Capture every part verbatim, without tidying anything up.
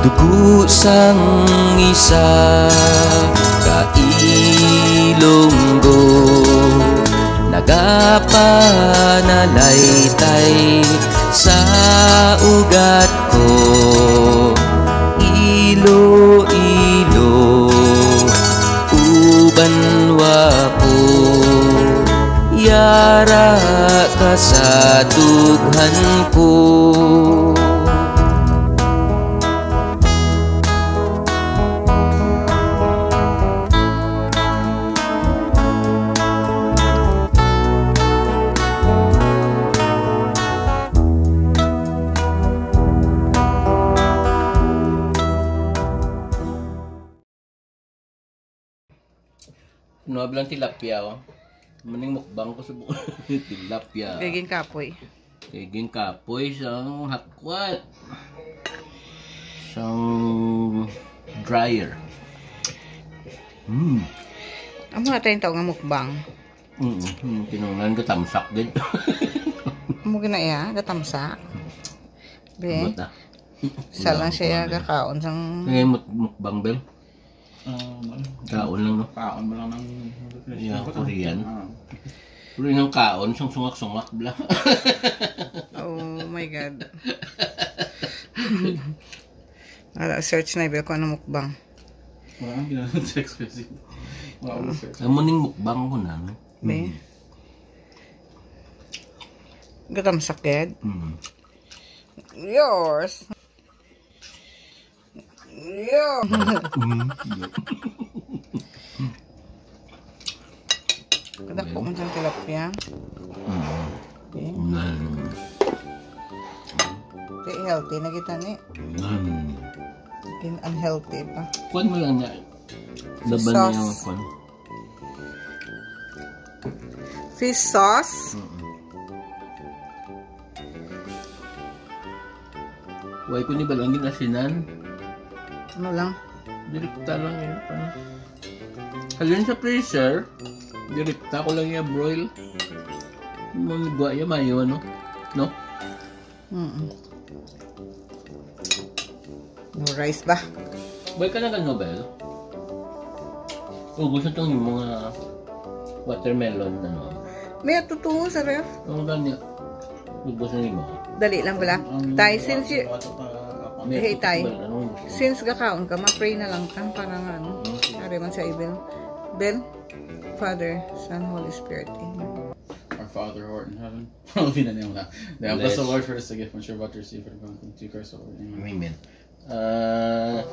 Dugo sang isa ka Ilonggo nagapanalaytay sa ugat ko. Iloilo, uban wa ko, yara ka sa dughan ko. Nuha lang tilapia, oh. Maning mukbang ko sa bu-, tilapia. Kay ginkapoy. Kay ginkapoy sang hakwat. Sang dryer. Hmm. Amo na tayo tao nga mukbang. Mm, mm, kinahanglan ka tamsak din. Amo gina iya, gatamsak. Be. Ambot na. Isa lang siya gakaon sang Kaya muk-, mukbang, Bel. Um, ano? Kaon lang, no? Kaon mo lang ng Yeah, Korean. Ah. Pero yung kaon, sang sungak-sungak, bla. Oh my God. Ala, search na, Bel, kung ano mukbang. Wala kang ginagawa sa expensive. Wala akong search. Ang muning mukbang ko na, no? Be. Mm. Gatamsak, Ed? Mm. Yours. Yeah. Mm. Kadako man siyang tilapia. Mm. Okay. Mm. Okay, healthy na kita ni. Mm. Kin-, unhealthy pa. Kuwan mo lang na. Laban niya Sauce. Ang kuwan. Fish sauce. Mm-mm. Way ko ni balang ginasinan. Ano lang? Direkta lang yun. Ano? Halin sa freezer, direkta ko lang yung broil. Manigwa yung mayo, ano? No? Mm. No rice ba? Boy ka na ka Nobel? Ubus na itong yung mga watermelon, ano? May tutuo sa ref. Ang gani. Ubus na yung mga. Dali lang pala. Ang Tay, since you, water pa, pa. May Hey, Tay. Tutuo, ano? Since gakaon ka, ma-pray na lang ka para nga, ano, Okay. Ari man sa evil. Bel, Father, Son, Holy Spirit. Amen. Our Father who art in heaven. Hindi na niya wala. Then, bless the Lord for this gift which you're about to receive for the bounty of Christ our Lord. Amen. Amen. Ah,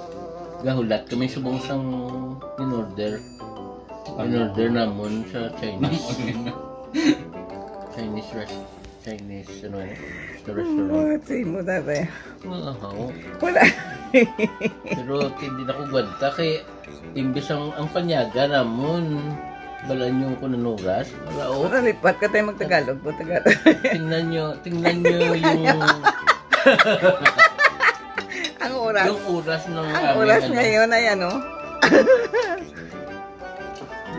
gahulat kami subong sang in order. In order namon sa Chinese. Chinese rest-, Chinese, ano eh, sa restaurant. What? Say mo, tatay. Wow. Wala. Pero hindi na ko gwanta kay imbis ang, ang panyaga namon, balaan niyo ko ng oras. Wala, oh. Wala, lipat ka tayo magtagalog po, Tagalog. Tingnan niyo, tingnan niyo yung Ang oras. Yung oras ng Ang aming oras ano. Ngayon ay ano?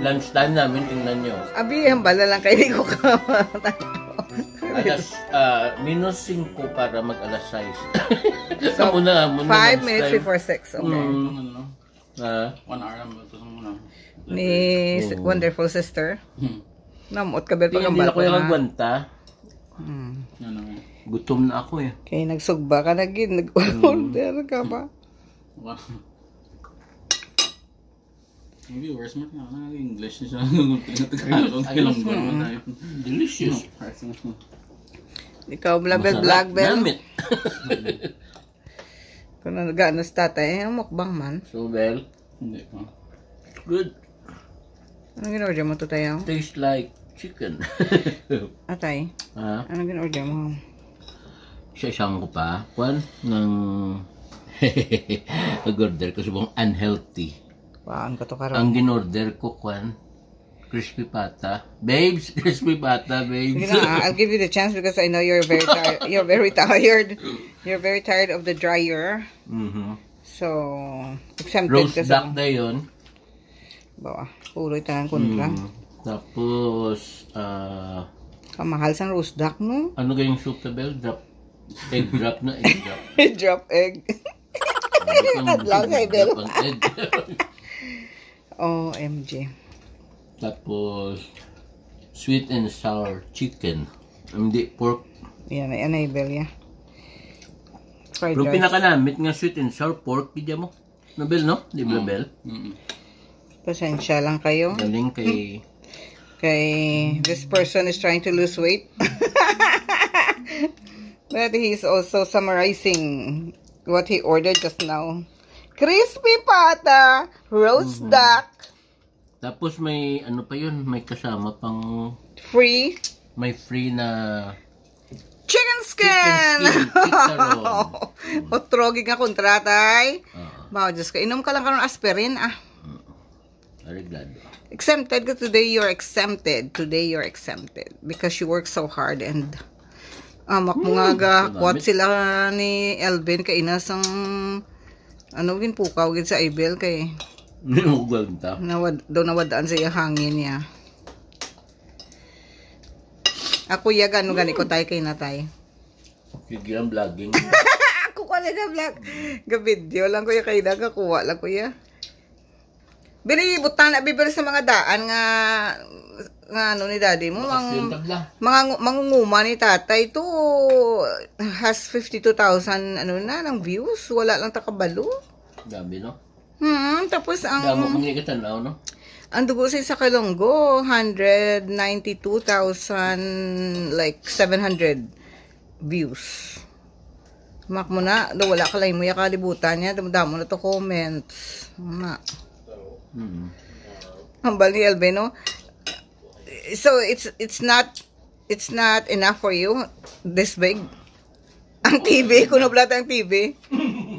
Lunch time namin, tingnan niyo. Abi, hambala lang kayo, di ko ka. Alas, ah, minus singko para mag alas sais. So, Muna, muna five lunch minutes time. Before six, okay. Mm. Ano, no? Ah. One hour lang ito sa muna. Ni s-, Oo. Wonderful sister. Hmm. Namot ka, Bel, Hindi, hindi na ko pagambal ko yung na. Nagwanta. Hmm. Ano nga? Gutom na ako eh. Kaya nagsugba ka na gid, nag-order ka pa. Wow. Ang viewers mo, na, na, English na siya. Tagalog, Ayos Ilonggo mo, naman mm. Tayo. Delicious. No, parang Ikaw, Bla-, Bel, Masarap. Vlog, Bel. Namit. Kung ano, gaano sa tatay, eh, ang mukbang man. So, Bel? Hindi pa. Good. Anong gin-order mo to, tayo? Tastes like chicken. Atay. Ha? Anong gin-order mo? Sa isang ko pa, kwan, ng nag-order ko subong unhealthy. Kuhaan ko to karon. Ang gin-order ko, kwan, crispy pata. Babes, crispy pata, babes. Sige na, ah, I'll give you the chance because I know you're very tired. You're very tired. You're very tired of the dryer. Mhm. So, exempted Roast ka sa duck na yun. Bawa, puloy tanan kontra. Mm. Tapos, ah, Kamahal sang roast duck, no? Ano kayong soup na bell? Drop. Egg drop na, egg drop. Drop egg. Kadlaw sa Ibel. Pang-ed. O M G. Tapos, sweet and sour chicken. Hindi, pork. Yan, yan, Ibel, ya. Fried Pero rice. Pinakanamit nga sweet and sour pork, di mo? Nabel, no? Di ba, Bel? Mm. Pasensya lang kayo. Galing kay Kay this person is trying to lose weight. But he's also summarizing what he ordered just now. Crispy pata, roast Mhm. duck, Tapos may ano pa yun, may kasama pang free. May free na Chicken skin! Chicken skin, chicharon. Otro gid nga kontrata, ay. Oo. Mao, Diyos ko, inom ka lang karon aspirin, ah. Areglado. Exempted ka today, you're exempted. Today, you're exempted. Because you work so hard and, ah, mak-, Hmm, mga ga-, gumamit. Kuwat sila ni Elvin, kay ina sang, ano, ginpukaw gid sa Ibel, kay Hindi mo gwanta. Nawad-, daw nawadaan sa iya hangin niya. Ako ya, gano gani ko, tay, kay na, tay. Sige ang vlogging. Ako ko na vlog. Ga-video lang ko ya, kay nagakuha lang ko ya. Bili, butang na, bibili sa mga daan nga, nga ano ni daddy mo, Bakas ang yun, tabla. Mga ngu-, mangunguma ni tatay to has fifty-two thousand, ano na, ng views. Wala lang takabalo. Dami, no? Hmm, tapos ang Damo kung ikatanaw, no? Ang dugo sa isa ka lunggo, hundred ninety-two thousand, like, seven hundred views. Mak mo na, do wala ka lang mo ya kalibutan niya, damo na to comments. Nga. Mm. Ang bal ni Elvin, no? So, it's, it's not, it's not enough for you, this big? Ang T V, kuno plata ang T V.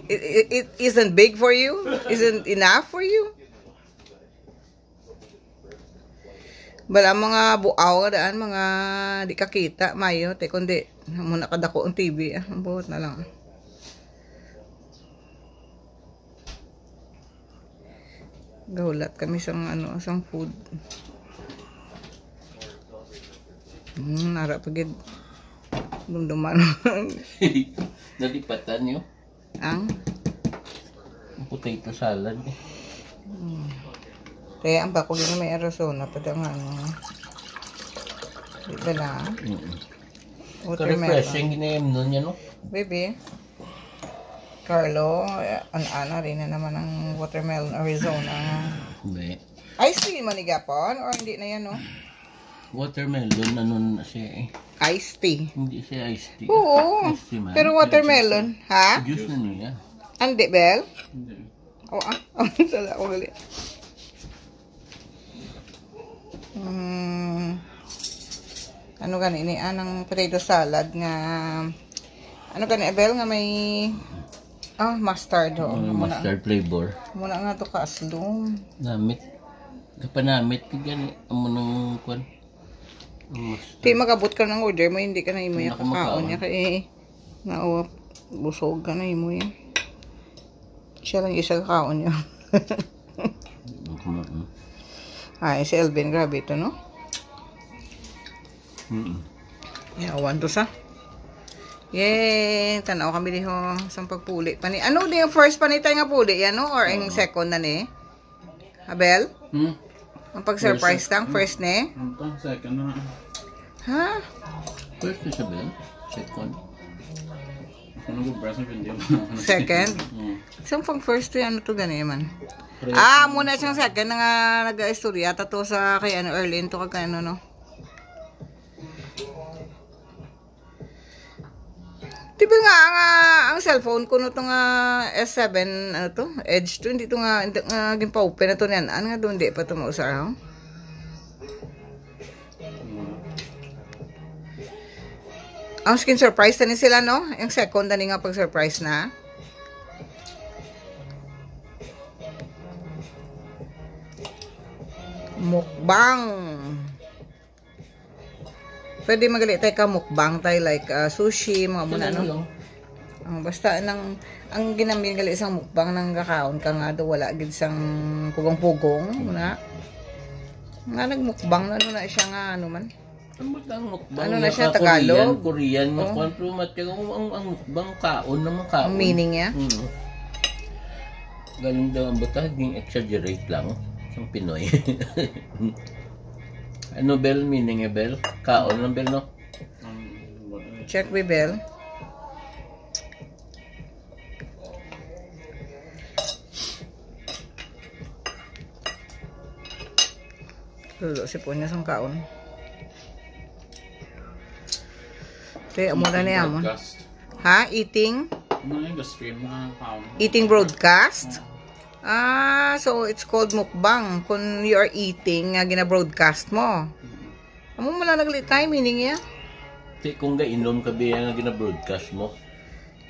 It, it, it isn't big for you? Isn't enough for you? Bala mga buaw nga daan, mga di kakita, mayo, te, kundi muna kadako ang T V, ah. Ang buhat na lang. Gahulat kami sang, ano, sang food. Hmm, nara pa gid. Dumduman. Nalipatan niyo? Ang? Ang potato salad. Hmm. Kaya ang bako din may arasona pa daw nga, ano. Di ba lang? Mm-mm. Watermelon. Ka-refreshing ginaim nun yan, no? Baby. Carlo, eh, an-ana rin na naman ang watermelon Arizona. Hindi. Ice tea man ni Gapon? Or hindi na yan, no? Watermelon, ano na siya eh. Iced tea. Hindi siya iced tea. Oo. Iced tea man. Pero watermelon, ha? Juice na niya. Andi, Bel? Hindi. O, ah. Sala ko gali. Mm. Ano gani ni? Anang potato salad nga, ano gani, Abel, nga may, ah, mustard, ho. Mm, mustard flavor. Muna nga to ka aslom. Namit. Kapanamit ka gani. Amo nang kwan. Ang mustard. Di magabot ka ng order mo, hindi ka na imo Hindi yan ako kakaon makaon. Niya kay, na, oh, busog ka na imo yan. Siya lang isa kakaon niya. Hindi mo kumain. Ay, si Elvin, grabe ito, no? Mm-mm. Yawan to sa. Yay! Tanaw kami diho. Sa pagpuli pa ni. Ano di yung first pa ni tayo nga puli? Yan, no? Or yung Oo. Second na ni? Abel? Hmm? Ang pag-surprise First. Tang, first ni? Ang tang, second na. Ha? First is Abel? Second? Ako nag-obra sa video. Second? Hmm. Isang pang first to, ano to gani man? First. Ah, muna siyang second na nga nag-istorya. Tato sa kay ano, Erlin to kag ano, no? Tibil nga, nga ang cellphone ko no to nga S seven, ano to, Edge to, hindi to nga, hindi nga ginpa-open na to niyan. Ano nga doon, di pa to mausar, oh? Ang skin surprise na ni sila, no? Yung second na ni nga pag-surprise na. Mukbang. Pwede magali tayo ka mukbang tayo, like, ah, sushi, mga muna, no? Ang basta nang, ang ginambing gali sang mukbang nang kakaon ka nga do, wala gid sang pugong-pugong, muna. Nga nagmukbang na, ano na siya nga, ano man. Ano ba ang mukbang? Ano na siya, Tagalog? Korean, Korean, Oh. Kwan, pero mat-, ang, ang, ang mukbang, kaon naman, kaon. Ang meaning niya? Mm. Ganun daw ang butahag, ging exaggerate lang ang Pinoy. Ano, Bel? Meaning, eh, Bel? Kaon lang, Bel, no? Check we, Bel. Lulo si Punya sang kaon. Te, amo na ni amon. Broadcast. Ha? Eating? Ano yung stream na kaon? Eating broadcast? Ah, so it's called mukbang kung you are eating nga gina-broadcast mo. Mm. Amo mo lang nagli time, meaning niya? Ti, kung gainom ka biya nga gina-broadcast mo?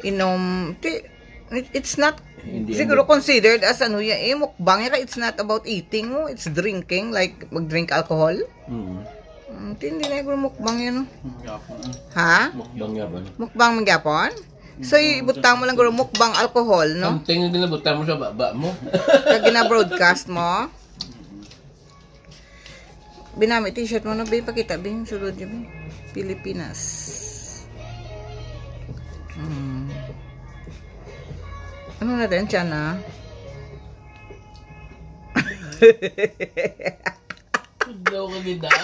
Inom, ti, it- it's not Hindi siguro considered as ano ya, eh, mukbang ya ka, it's not about eating mo, it's drinking, like mag-drink alcohol. Mm. Mm, ti, hindi na siguro mukbang yan, no? Ang yapon, ah. Ha? Mukbang ya ba? Mukbang magyapon? So, ibutang mo lang guro mukbang alcohol, no? Something nga ginabutang mo sa baba mo. Kag gina-broadcast mo. Binami t-shirt mo, no, be? Pakita, be. Sulod yun, be. Pilipinas. Hmm. Ano na din, tiyan, ah? Daw ka gid, ah.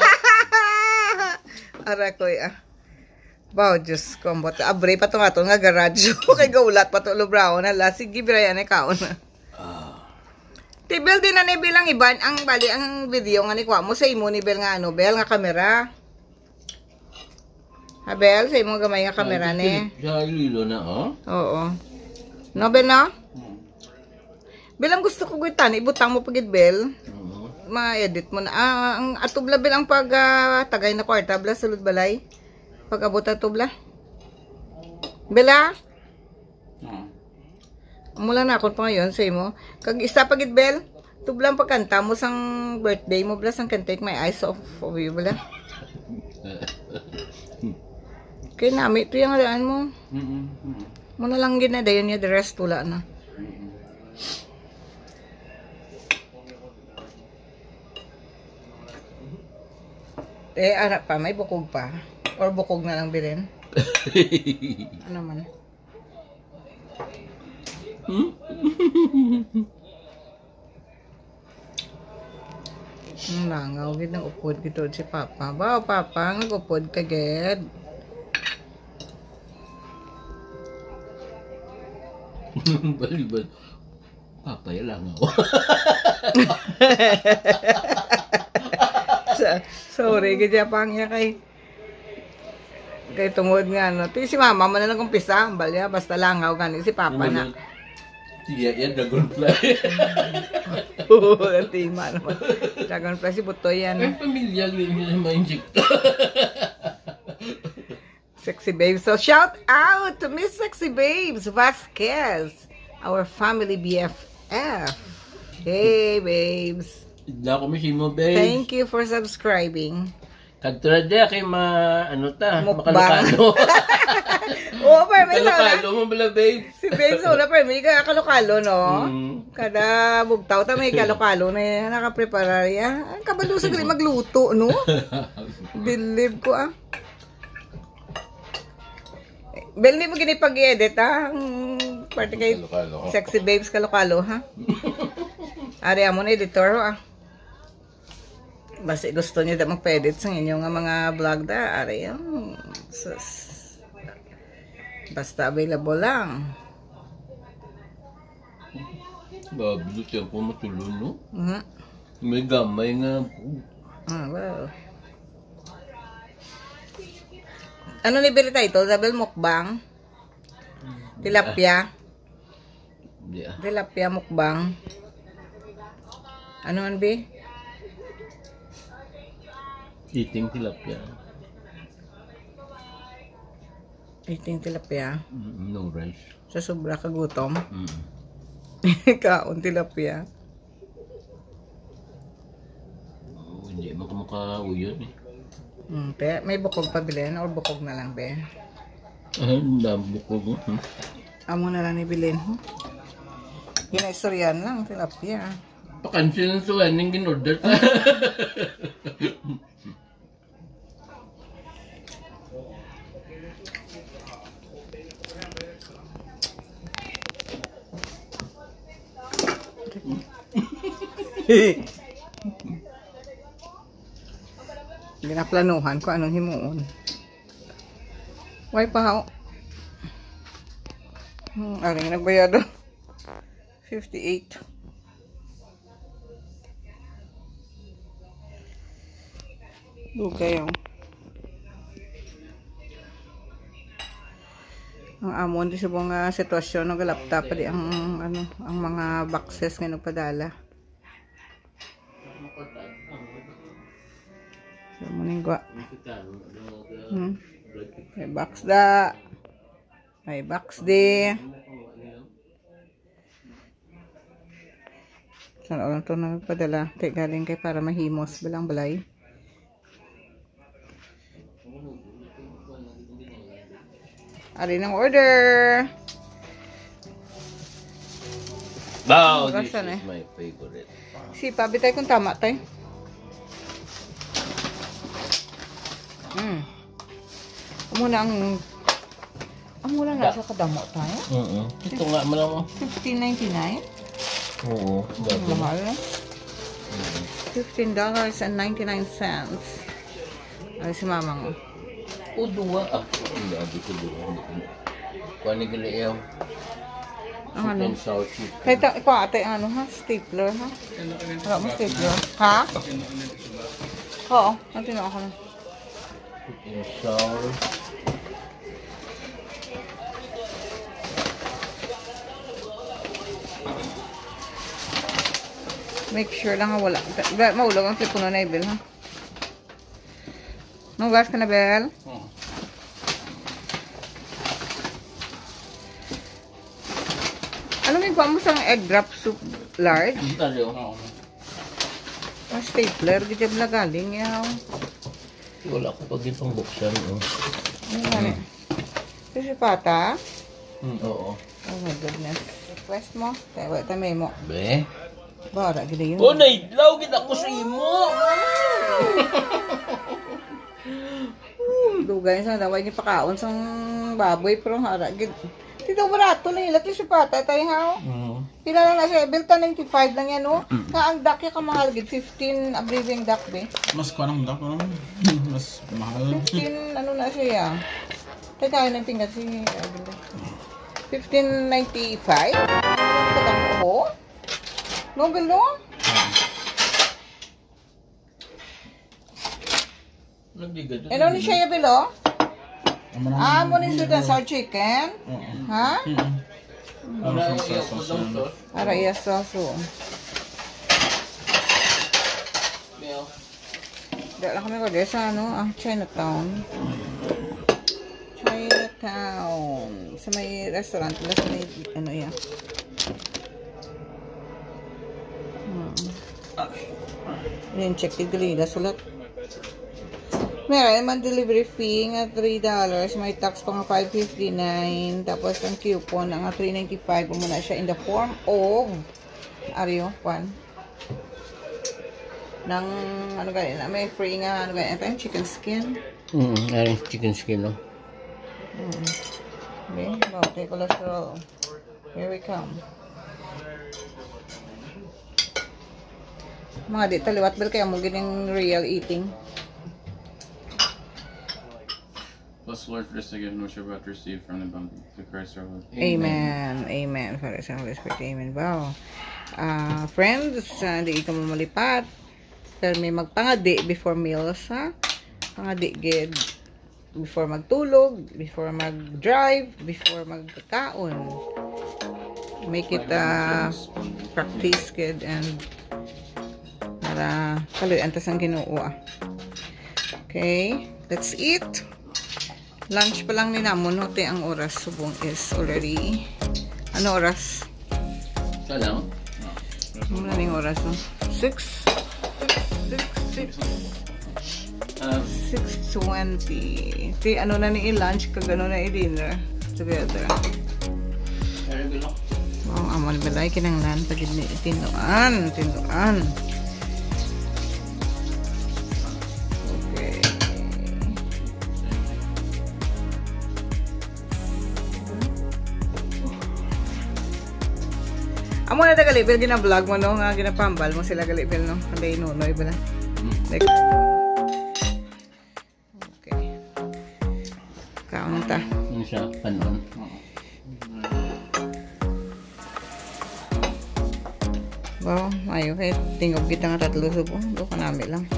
Ara ko, ah. Baw, Diyos ko, ambot. Abre pa to nga to nga garage. Kay gaulat pa to, lubraon na la. Sige, birayan na kaon. Ah. Ti Bel, di na ni Bel ang iban, ang bali, ang video nga ni kuha mo sa imo ni Bel nga ano, Bel, nga kamera. Ha, Bel, sa imo gamay nga kamera ni. Sa lilo na, oh. Oo. No, Bel, no? Hmm. Bel, ang gusto ko gitani, ibutang mo pa gid, Bel. Oo. Ma-edit mo na. Ah, ang atubla, Bel, ang pag, ah, tagay na kwarta, Bel, sulod balay. Pag-abot atubla. Bel, ah? Oo. Mula na akon pa ngayon sa imo. Kag isa pa gid, Bel. Tublang pagkanta mo sang birthday mo, bala, sang Can't Take My Eyes Off of You, bala. Kay nami to yung alaan mo. Mm-mm. Mm-mm. Mo na lang gid na dayon niya, the rest wala na. Mm-mm. Eh, anak pa, may bukog pa. Or bukog na lang bilin. Ano man? Hmm? Ang langaw gid, nag-upod gid si Papa. Ba, Papa, nag-upod ka gid. Balibal. Papa, ya langaw. Sa-, sorry, gid ya pang ya kay Kay tungod nga, no, ti si mama man na nag-umpisa, balya, basta langaw gani si papa na. Tiya, yan, dragonfly. Oo, ang tima naman. Dragonfly, si Butoy yan. Ang pamilya, yun, yun, yung ma-inject. Sexy Babes. So, shout out to Miss Sexy Babes Vasquez, our family B F F. Hey, babes. Idla ko, Miss Imo, babes. Thank you for subscribing. Kadto na diya kay ma-, ano ta, mukbang. Makalokalo. Oo, pero may Kalokalo sana. Mo bala, babe. Si Babe Sona, pero may ka-, kalokalo, no? Mm. Kada bugtaw ta, may kalokalo na yan, nakapreparar ya. Ang kabalo sa gali magluto, no? Believe ko, ah. Bel, di mo gini pag-edit, ah. Ang parte kay Kalokalo. Sexy Babes Kalokalo, ha? Ari, amo na editor, ha? Basi gusto niyo da magpa-edit sa inyo nga mga vlog da. Ari, oh. Sus. Basta available lang. Grabe, siya ko matulon, no? Mhm. May gamay nga. Ah, wow. Ano ni Bel title? Double mukbang? Tilapia? Di, ah. Tilapia mukbang. Ano man, Bi? Eating tilapia. Eating tilapia? Mm, no rice. Sa sobra ka gutom? Mm. Kaon tilapia. Oh, hindi mo ka makauyon eh. Mm, te, may bukog pa bilhin or bukog na lang, be? Ah, ang dami bukog, hmm. Amo na lang ni bilhin, hmm. Ginaistoryan lang, tilapia. Pakansin ang suwan, yung ginorder. Ginaplanuhan ko anong himuon. Why pa, ho? Hmm, aring nagbayad. Fifty-eight. Dugay, oh. Ang amon di subong nga sitwasyon, nagalapta pa di ang, ano, ang mga boxes nga nagpadala. So, mo ning gwa. Hmm. May box da. May box di. Sana lang to nagpadala. Kay galing kay para mahimos balang balay. Ari nang order. Wow, Oras this na is eh. My favorite. Si Pabi, tay, kung tama, tay. Mm. Amo na ang, ang mura na sa kadamo, tay. Oo. Ito nga mo lang mo. Fifteen ninety-nine. Oo. Ang mahal. Fifteen dollars and ninety-nine cents. Ay, si mamang. O duwa. Ah, hindi, hindi ko duwa. Hindi ko. Kuha ni Galiaw. Ang ano? Sweet and sour chicken. Kaya ta, ikaw ate, ano ha? Stapler ha? Wala mo stapler? Ha? Oo, ang tino ako na. Sweet and sour. Make sure lang nga wala. Wala, maulog ang telepono na Ibel ha? Nugas ka na, Bel? Hmm. Ano may kuha mo sa egg drop soup large? Ang taliw. Ang stapler, gidjab na galing yaw. Wala ko pag itong buksan. Oh. Ano nga ni? Sisipata? Hmm, oo. Oh my goodness. Request mo? Kaya wala tayo mo. Be? Bara, gila yun. Oh, naidlaw gid ako sa imo. Dugay sa daway ni pakaon sang baboy, pero hara gid. Dito barato lang ila, sisipata tayo ha. Oh. Mm. Pila lang na siya, bilta ninety-five lang yan, oh. Nga ang duck yung kamahal gid, fifteen, abriwing duck, be. Mas kuha ng duck, ano? Mas mahal. Fifteen, ano na siya. Teka, ay, nagtinggal si Abel. Fifteen ninety-five? Katang, oh? No, Bel, no? Nagdigad. Ano ni siya, Bel, oh? Amo na Ah, mo ni sud sa chicken? Oo. Ha? Mm. Ano sa sauce yan? Ara, iya sauce, oh. Mel. Dala kami ko sa ano, ang Chinatown. Chinatown. Sa may restaurant, plus may ano yan. Hmm. Yan, check the grila sulat. Meron man delivery fee nga three dollars, may tax pa nga five fifty-nine, tapos ang coupon nga three ninety-five, mo na siya in the form of, ariyo, kwan. Nang, ano gani na, may free nga, ano gani na, chicken skin. Mm, ay, chicken skin, no? Mm. Okay, okay, cholesterol. Here we come. Mga di taliwat, Bel, kaya mo gining real eating. Bless the Lord for this gift which we're about to receive from the bounty of Christ our Lord. Amen. Amen. Father, Son, Holy Spirit. Amen. Wow. Ah, friends, ah, di ikaw mo malipat. Pero may magpangadi before meals, ha? Pangadi gid. Before magtulog, before mag-drive, before magkaon. Make it, ah, practice gid and para kaluy-an ta sang Ginoo, ah. Okay, let's eat. Lunch pa lang ni namon, no, te, ang oras subong is already, ano oras? Ito lang. Ano na ning oras, no? Six. Six, six, six. Um, Six twenty. Te, ano na ni i-lunch, kag ano na i-dinner together. Very good, no? Wow, ang amon balay, kinanglan pa gid ni tinduan, tinduan. Okay. Muna ta gali, Bel, gina-vlog mo, no? Nga ginapambal mo sila gali, Bel, no? Kanday Nonoy bala. Like, okay. Kaon ta. Ano siya? Kanon? Wow, ayo kay tingog kita nga tatlo subong. Do kanami lang.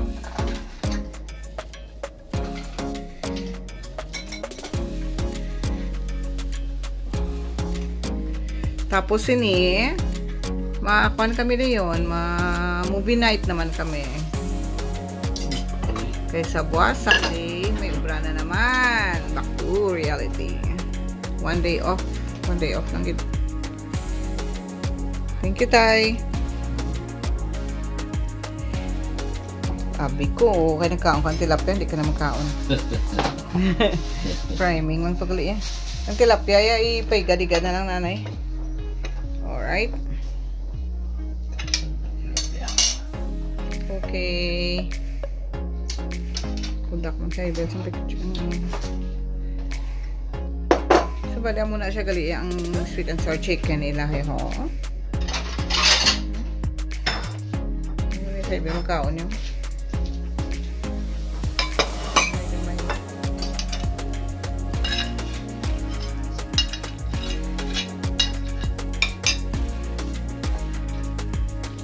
Tapos ini, makuan kami dayon, ma movie night naman kami. Kay sa buwas, Sunday, may obra na naman. Back to reality. One day off. One day off lang gid. Thank you, Tay. Abi ko, kay nagkaon ka ng tilapia, hindi ka na magkaon. Priming lang to gali eh. Ang tilapia, ya, ipaigadigad na lang, nanay. Alright. Okay. Kudak man siya, ibig sa picture. Mm. So, bali mo na siya gali ang sweet and sour chicken nila, he, ho. Ano yung sabi mo kaon yun?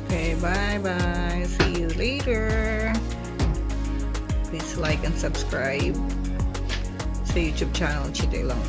Okay, bye-bye. See you later. Please like and subscribe sa YouTube channel, Chite Lang.